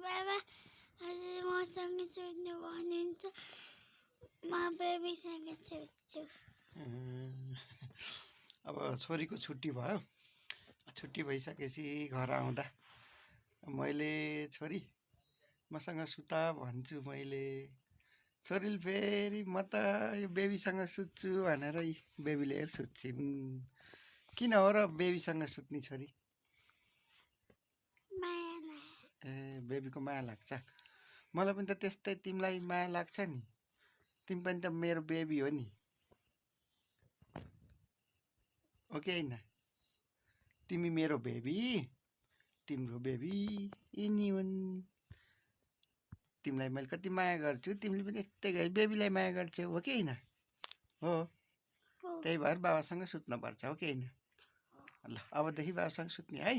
बाबा हजुर मसँग सुत्नु भन्नुहुन्छ म बेबीसँग सुत्छु। अब छोरीको छुट्टी भयो। छुट्टी भइसकेपछि घर आउँदा मैले छोरी मसँग सुता भन्छु मैले। छोरीले फेरि म त यो बेबीसँग सुत्छु भनेर बेबीले सुत्छिन्। किन हो र बेबीसँग सुत्ने छोरी? ए बेबीको माया लाग्छ। मलाई पनि त त्यस्तै तिमीलाई माया लाग्छ नि। तिमी पनि त मेरो बेबी हो नि, हो कि होइन? तिमी मेरो बेबी, तिम्रो बेबी यिनी हुन्। तिमीलाई मैले कति माया गर्छु, तिमीले पनि यस्तै गरी बेबीलाई माया गर्छौ, हो कि होइन? हो, त्यही भएर बाबासँग सुत्नुपर्छ, हो कि होइन? ल अबदेखि बाबासँग सुत्ने है।